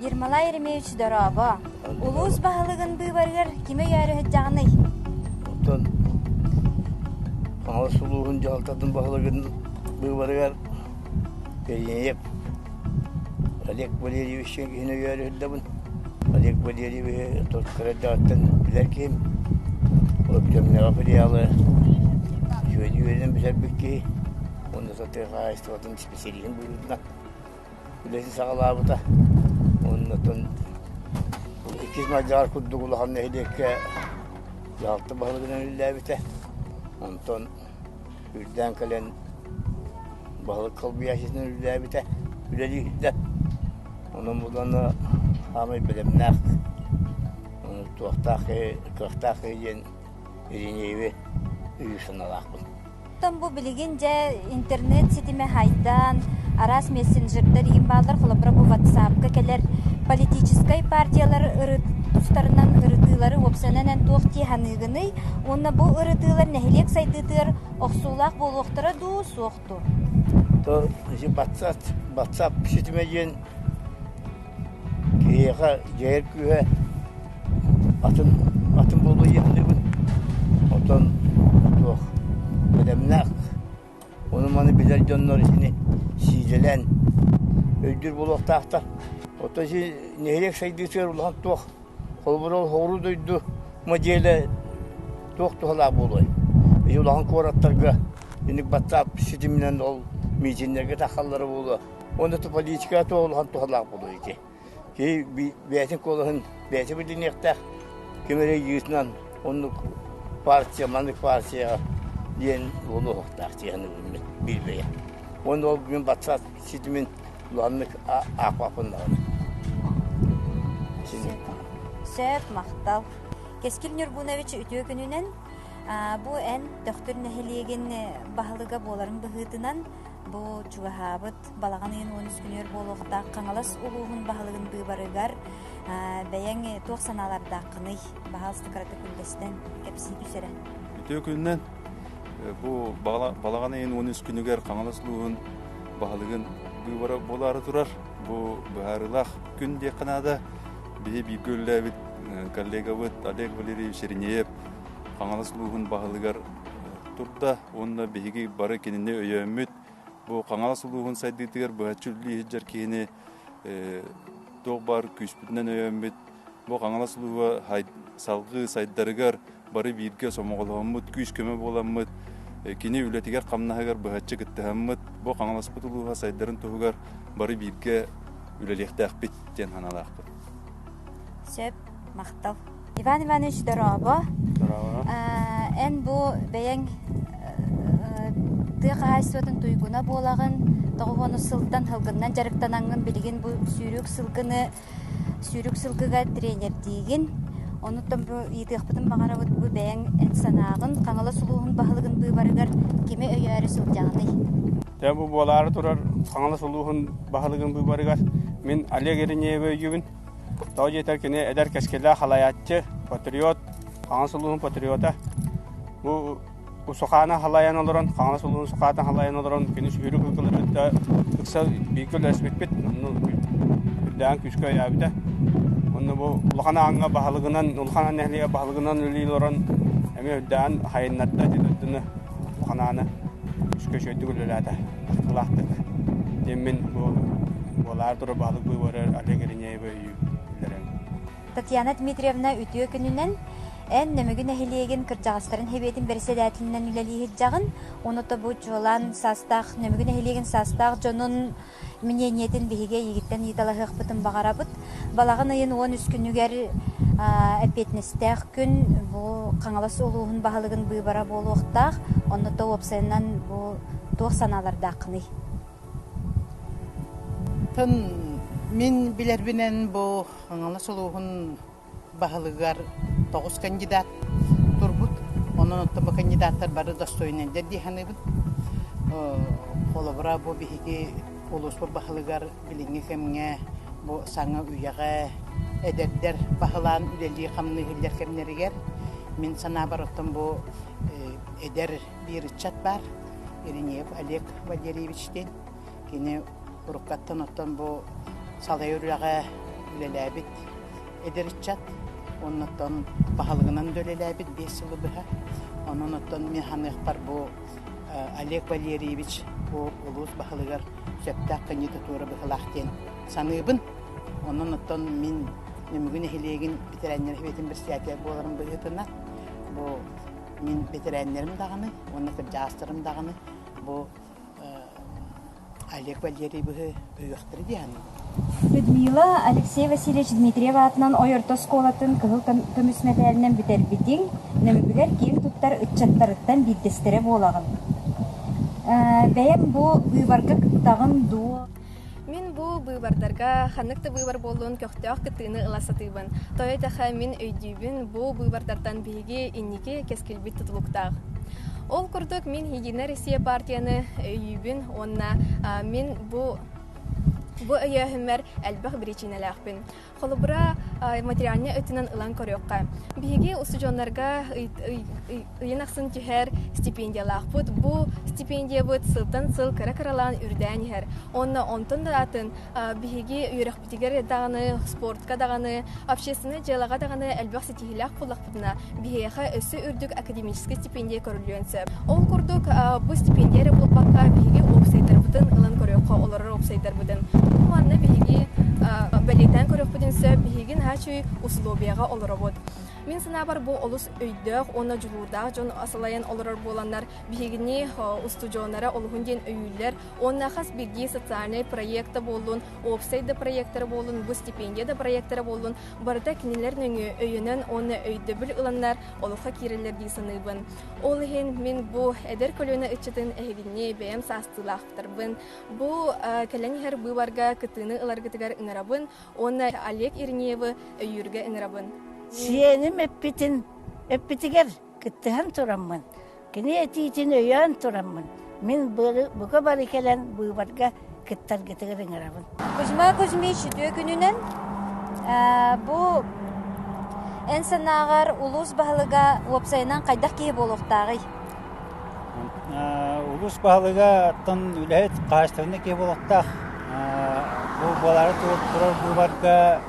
Ермолай Еремеевич дорообо. Улуус баһылыгын быыбарыгар кими өйөөрү сылдьаҕыный? Оттон Хаҥалас улууһун дьаһалтатын баһылыгын быыбарыгар Кириэйэп Олег Валерьевич диэн киһини өйөөрү сылдьабын. Олег Валерьевиһы кыра эрдэҕиттэн билэр киһим. Өктөмнөөх филиалы үчүгэйдик үөрэнэн бүтэрбит киһи. Уонна тыа хаһаайыстыбатын специалиһын быһыытынан үлэтин саҕалаабыта. Оннотон иккис Малдьаҕар курдук улахан нэһилиэккэ дьаһалта баһылыгынан үлэлээбитэ. Онтон үрдээн кэлэн баһылык солбуйааччытынан үлэлээбитэ, үлэлии сылдьар. Онон булана саамай бэлэмнээх, туохтаах киһи, кыахтаах киһи диэн Иринееви өйүүр санаалаахпын. Оттон бу билигин дьэ интернет ситимэ хайдан, араас мессенджердэр иһин бааллар, холобура бу WhatsApp-ка кэлэр политическай партиялар ырыт тустарынан ырытыылары уопсайынан эн туох дии саныыгыный? Уонна бу ырытыылар нэһилиэк сайдыытыгар охсуулаах буолуохтара дуу, суох дуу? То WhatsApp, WhatsApp ситимэ диэн Киһиэхэ дьайар күүһэ атын атын буолуо диэхтиибин. Оттон туох бэлэмнээх, ону-маны билэр дьоннор итини сиидэлээн өйдүүр буолуохтаахтар. Оттон ити нэһилиэк сайдыытыгар улахан туох холобура ол соҕуруу дойду модельэ туох туһалаах буолуой? Ити улахан куораттарга инник батсаап ситиминэн ол митиннэргэ таххаллара буолуо. Уонна политика туох улахан туһалаах буолуо ити. Киһи бэйэтин куолаһын бэйэтэ билиниэхтээх, ким эрэ ыйыытынан оннук партия, маннык партияҕа диэн буолуохтаах дии саныыбын мин биир бэйэм. Уонна ол мин батсаат ситимин улаханнык аахпаппын даҕаны. Сөп, махтал. Кэскил Ньургунович үтүө күнүнэн бу эн Төхтүр нэһилиэгин баһылыга буоларын быһыытынан Бу чугаһаабыт балаҕан ыйын 13 күнүгэр буолуохтаах Хаҥалас улууһун баһылыгын быыбарыгар бэйэҥ туох санаалардааххыный? Баһаалыста кыратык үллэстэн кэпсии түс эрэ. Үтүө күнүнэн бу балаҕан ыйын 13 күнүгэр Хаҥалас улууһун баһылыгын быыбара буолаары турар. Бу быһаарыылаах күн диэххэ наада. Биһи бииргэ үлэлээбит коллегабыт Олег Валерьевич Иринеев Хаҥалас улууһун баһылыгар турда. Уонна биһиги бары кинини өйөөммүт, бу Хаҥалас улууһун сайдыытыгар быһаччы үлэлии сылдьар киһини туох баар күүспүтүнэн өйөөммүт, бу Хаҥалас улууһа салгыы сайдарыгар бары бииргэ сомоҕолоһоммут, күүс-көмө буоламмыт, кини үлэтигэр-хамнаһыгар быһаччы кыттыһаммыт, бу Хаҥаласпыт улууһа сайдарын туһугар бары бииргэ үлэлиэхтээхпит диэн санаалаахпыт. Сөп, махтал. Иван Иванович, дорообо. Дорообо. Эн бу бэйэҥ тыа хаһаайыстыбатын туйгуна буолаҕын, 90 сылтан сылгыннан дьарыктанаҥҥын билигин бу сүүрүк сылгыны сүүрүк сылгыга тренердиигин. Онуттан бу ыйытыахпытын баҕарабыт бу бэйэҥ эн санааҕын Хаҥалас улууһун баһылыгын быыбарыгар кими өйөөрү сылдьаҕыный? Дьэ бу буолаары турар Хаҥалас улууһун баһылыгын быыбарыгар мин Олег Иринеевы өйүүбүн. Тоҕо диэтэр кини эдэр кэскиллээх халайааччы, патриот, Хаҥалас улууһун патриота. Бу Сухаана халайан олорон, Хаҥалас улууһун Сухаатын халайан олорон кини сүүрүк ылгылары кытта ыкса бииргэ үлэлэспиппит. Онно үрдээн күүскэ өйөөбүтэ. Онно бу Улахан Ааҥҥа баһылыгынан, Улахан Аан нэһилиэгэ баһылыгынан үлэлии олорон эмиэ үрдээн хайыннарда ити дойдуну Улахан Ааны күүскэ үчүгэйдик үлэлээтэ. Тахсыылаахтык. Диэн мин бу буолаары турар баһылык быыбары Олег Иринеевы өйүүр Татьяна Дмитриевна үтүө күнүнэн эн Нөмүгү нэһилиэгин кырдьаҕастарын сэбиэтин бэрэссэдээтэлинэн үлэлии сылдьаҕын. Уонна бу чуолаан саастаах Нөмүгү нэһилиэгин саастаах дьонун мнениетин биһиги эйигиттэн ыйыталаһыахпытын баҕарабыт. Балаҕан ыйын 13 күнүгэр эппиэтинэстээх күн бу Хаҥалас улууһун баһылыгын быыбара буолуохтаах. Онно то уопсайынан бу туох санаалардааххыный? Тын мин билэрбинэн бу Хаҥалас улууһун баһылыгар 9 кандидат турбут. Онон оттон бу кандидаттар бары достойнайдар дии саныыбын. Холобура, бу биһиги улууспут баһылыгар билиҥҥи кэмҥэ бу саҥа үйэҕэ эдэрдэр баһылаан үлэлии-хамныы иһиллэр кэмнэригэр мин санаабар оттон бу эдэр биир ыччат баар Иринеев Олег Валерьевич диэн. Кини уруккаттан оттон бу салайар үлэҕэ. үлэлээбит эдэр ыччат уонна оттон баһылыгынан да үлэлээбит 5 сылы быһа. Онон оттон мин ханыахпар бу Олег Валерьевич бу улуус баһылыгар сөптөөх кандидатура быһылаах диэн саныыбын. Онон оттон мин Нөмүгү нэһилиэгин бэтэрээннэр сэбиэтин председателэ буоларым быһыытынан бу мин бэтэрээннэрим даҕаны уонна кырдьаҕастарым даҕаны бу Олег Валерьевиһы өйүөхтэрэ дии саныыбын. Людмила Алексей Васильевич Дмитриев аатынан Ой орто оскуолатын кыһыл көмүс мэтээлинэн бүтэрбитиҥ, Нөмүгүлэр киэн туттар ыччаттарыттан биирдэстэрэ буолаҕын. Бэйэҥ бу быыбарга кыттаҕын дуо? Мин бу быыбардарга ханнык да быыбар буоллун көхтөөх кыттыыны ыла сатыыбын. Тоҕо этэхэ мин өйдүүбүн бу быыбардартан биһиги инники кэскилбит тутулуктаах. Ол курдук мин Единая Россия партияны өйүүбүн уонна мин бу бу өйөөһүммэр элбэх биричиинэлээхпин. Холобура, материальнай өттүнэн ылан көрүөххэ. Биһиги устудьуоннарга ыйын ахсын түһэр стипендиялаахпыт. Бу стипендиябыт сылтан сыл кыра-кыралаан үрдээн иһэр. Уонна онтон да атын биһиги үөрэхпитигэр даҕаны, спортка даҕаны, общественнай дьыалаҕа даҕаны элбэх ситиһиилээх буоллахпытына, биһиэхэ өссө үрдүк академическай стипендия көрүллүөн сөп. Ол курдук, бу стипендия эрэ буолбакка, биһиги уопсайдарбытын ылан көрүөххэ, олорор уопсайдарбытын. Бу манна биһиги бэлиэтээн көрүөхпүтүн сөп, биһиги наһаа үчүгэй усулуобуйаҕа олоробут. Мин санаабар, бу олус өйдөөх уонна дьулуурдаах дьон салайан олорор буоланнар, биһигини устудьуоннара олуһун диэн өйүүллэр уонна хас биирдии социальнай проект да буоллун, уопсай да проектара буоллун, бу стипендия да проектара буоллун, барыта кинилэр нөҥүө өйөнөн уонна өйдөбүл ыланнар олоххо киирэллэр дии саныыбын. Ол иһин мин бу эдэр көлүөнэ ыччатын эһигини бэйэм саастыылаахтарбын бу кэлэн иһэр быыбарга кыттыыны ыларгытыгар ыҥырабын уонна Олег Иринеевы өйүүргэ ыҥырабын. Сиэним эппитин эппитигэр кыттыһан тураммын, кини этиитин өйөөн тураммын, мин бука бары кэлэн быыбарга кыттаргытыгар ыҥырабын. Кузьма Кузьмич үтүө күнүнэн бу эн санааҕар улуус баһылыга уопсайынан хайдах киһи буолуохтааҕый? Улуус баһылыга оттон үлэһит хаһаайыстыбаннай киһи буолуохтаах. Бу буолаары турар быыбарга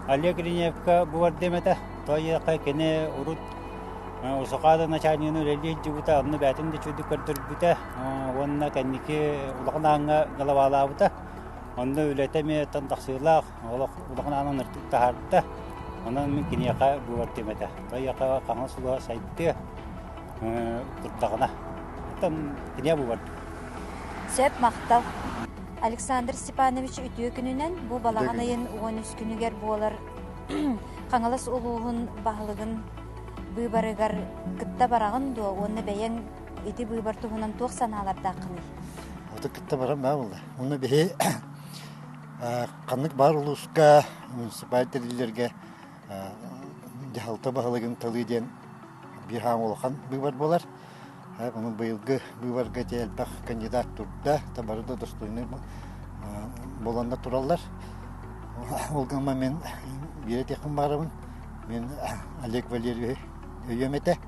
Олег Ильиневка быыбар диэм этэ. Тоҕо диэтэххэ кини урут Усукаада начальнигын үлэлии сылдьыбыта, онно бэйэтин да үчүгэйдик көрдөрбүтэ уонна кэнники улахан ааҥҥа головалаабыта. Онно үлэтэ эмиэ оттон тахсыылаах, олох улахан аанын ыртык таһаарда. Онон мин киниэхэ быыбар диэм этэ. Тоҕо хаҥас улуһа сайдыа турдаҕына. Оттон киниэ быыбар. Сөп, махтал. Александр Степанович үтүө күнүнэн бу балаҕан ыйын 13 күнүгэр буолар Хаҥалас улууһун баһылыгын быыбарыгар кытта бараҕын дуо уонна бэйэҥ ити быыбар туһунан туох санаалардааххыный? Ото кытта баран баа буолла. Уонна биһи ханнык баар улууска муниципальнай тэриллэргэ дьаһалта баһылыгын талыы диэн биир хаам улахан быыбар буолар. Ону быйылгы быыбарга ити элбэх кандидат турда, бары да достойный буоланнар тураллар. Ол гынан мин биир этиэхпин баҕарабын. Мин Олег Валерьевич өйүөм этэ.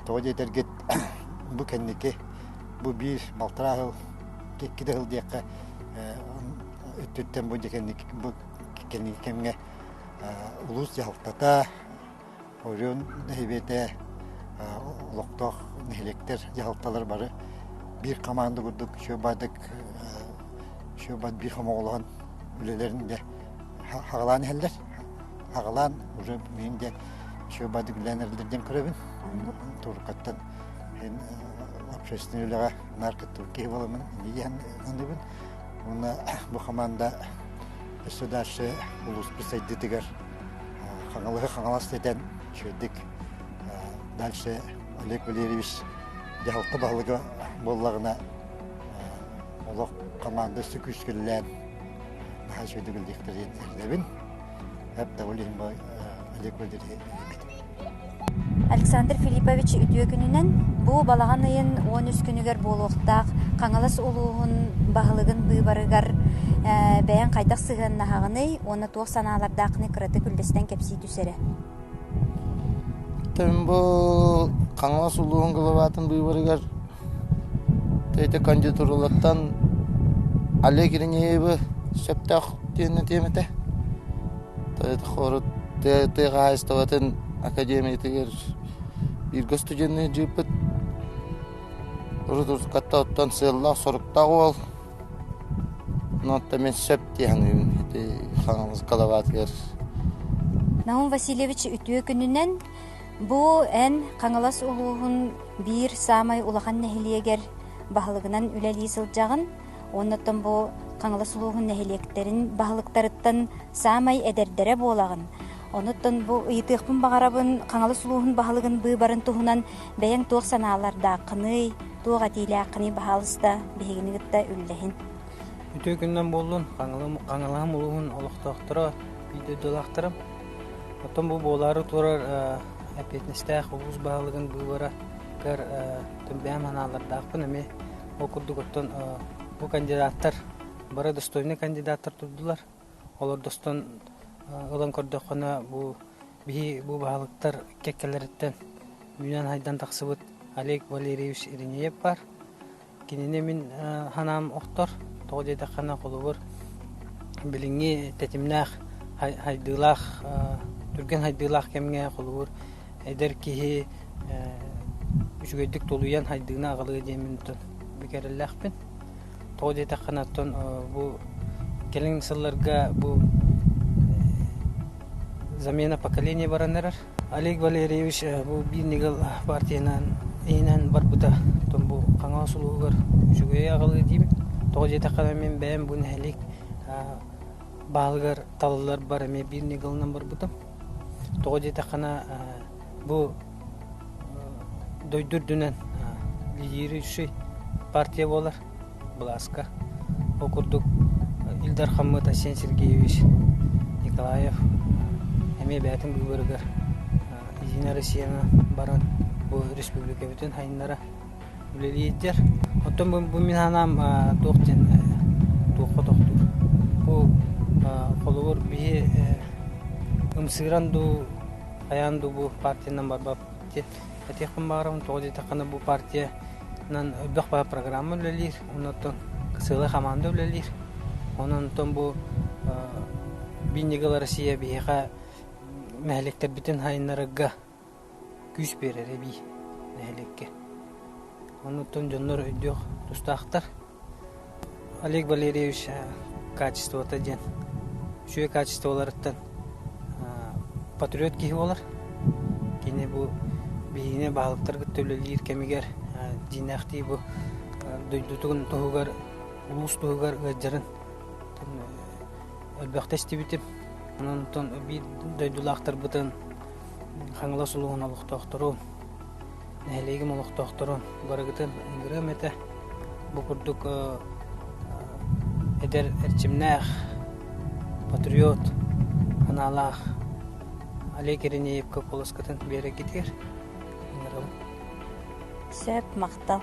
Тоҕо диэтэргит бу кэнники бу биир балтараа сыл икки да сыл диэххэ өттүттэн бу кэнники бу кэнники кэмҥэ улуус дьаһалтата Оройуон нэһилиэтэ олохтоох нэһилиэктэр дьаһалталар бары биир хамаанда курдук үчүгэй үчүгэй биир хомоҕолоһон үлэлэрин дьэ хаҕалаан иһэллэр. Хаҕалаан уже мин дьэ үчүгэй үлэлээн эрэллэр диэн көрөбүн. Турукаттан общественный үлэҕэ наар кыттыбыт киһи буоламмын инники саныыбын. Уонна бу хамаанда өссө дальше улууспут сайдыытыгар Хаҥалаһы Хаҥалас дэтэн үчүгэйдик дальше Олег Валерьевич дьаһалта баһылыга буоллаҕына олох команда өссө күүскэ үлэлээн наһаа үчүгэйдик үлэлиэхтэрэ диэн эрдэбин. Эп да ол иһин Олег Валерьевич Александр Филиппович үтүө күнүнэн бу балаҕан ыйын 13 күнүгэр буолуохтаах Хаҥалас улууһун баһылыгын быыбарыгар бэйэҥ хайдах сыһыаннаһаҕыный уонна туох санаалардааххыный кыратык үллэстэн кэпсии түс эрэ. Бу Хаҥалас улууһун главатын быыбарыгар ити кандидатуралартан Олег Иринеевы сөптөөх диэн этиэм этэ. Урут тыа хаһаайыстыбатын академиятыгар бииргэ студенныы дьыыппыт. Урут уруккатта оттон сыаллаах-соруктаах уол. Оттон мин сөп дии саныыбын ити Хаҥалас Головатыгар. Наум Васильевич үтүө күнүнэн бу эн Хаҥалас улууһун биир саамай улахан нэһилиэгэр баһылыгынан үлэлии сылдьаҕын. Уонна оттон бу Хаҥалас улууһун нэһилиэктэрин баһылыктарыттан саамай эдэрдэрэ буолаҕын. Онуттан бу ыйытыахпын баҕарабын Хаҥалас улууһун баһылыгын быыбарын туһунан бэйэҥ туох санаалардааххыный, туох этиилээххиний баһаалыста биһигини кытта үллэһин. Үтүө күнүнэн буоллун, Хаҥалаһым улууһун олохтоохторо, биир дойдулаахтарым. Оттон бу буолаары турар эппиэтинэстээх улуус баһылыгын быыбарыгар бэйэм санаалардаахпын эмиэ Ол курдук оттон бу кандидаттар бары достойный кандидаттар турдулар. Олордостон ылан көрдөххүнэ бу биһи бу баһылыктар кэккэлэриттэн үүнэн-хайдан тахсыбыт Олег Валерьевич Иринеев бар. Кинини мин санаам охтор. Тоҕо диэтэххинэ холобур билиҥҥи тэтимнээх хайдыылаах түргэн хайдыылаах кэмҥэ холобур эдэр киһи үчүгэйдик тулуйан хайдыыны аҕалыа диэммин оттон бүк эрэллээхпин. Тоҕо диэтэххинэ оттон бу кэлин сылларга бу замена поколения баран эрэр. Олег Валерьевич бу биир ньыгыл партиянан иһинэн барбыта оттон бу Хаҥалас улууһугар үчүгэйи аҕалыа диибин. Тоҕо диэтэххинэ мин бэйэм бу нэһилиэк баһылыгар талылларбар эмиэ биир ньыгылынан барбытым. Тоҕо диэтэххинэ, бу дойду үрдүнэн лидирующий партия буолар былааска. Ол курдук Ил Дархаммыт Айсен Сергеевич Николаев эмиэ бэйэтин быыбарыгар Единая Россияны баран бу республикабытын сайыннара үлэлиирдэр. Оттон бу, бу мин санаам туох диэн туохха тохтуур. Бу холобур биһи ымсыыран дуу, хайаан дуу бу партиянан барбаппыт диэн этиэхпин баҕарабын. Тоҕо диэтэххинэ бу партиянан элбэх баар программа үлэлиир, онон сыалай хамаанда үлэлиир. Онон оттон бу Биир Россия биһиэхэ нэһилиэктэрбитин сайыннарарга күүс биэрэр эбии нэһилиэккэ. Оннуттан дьоннор өйдүөх тустаахтар. Олег Валерьевич качествота диэн үчүгэй качестволарыттан патриот киһи буолар. Кини бу биһигини баһылыктар кытта үлэлиир кэмигэр дьиҥнээхтии бу дойдутун туһугар, улуус туһугар ыалдьарын элбэхтэ истибитим. Онон биир дойдулаахтарбытын Хаҥалас улууһун олохтоохторун, нэһилиэгим олохтоохторун барыгытын ыҥырыам этэ. Бу курдук эдэр эрчимнээх, патриот санаалаах Олег Иринеевка куоласкытын биэрэргитигэр ыҥырабын. Сөп, махтал.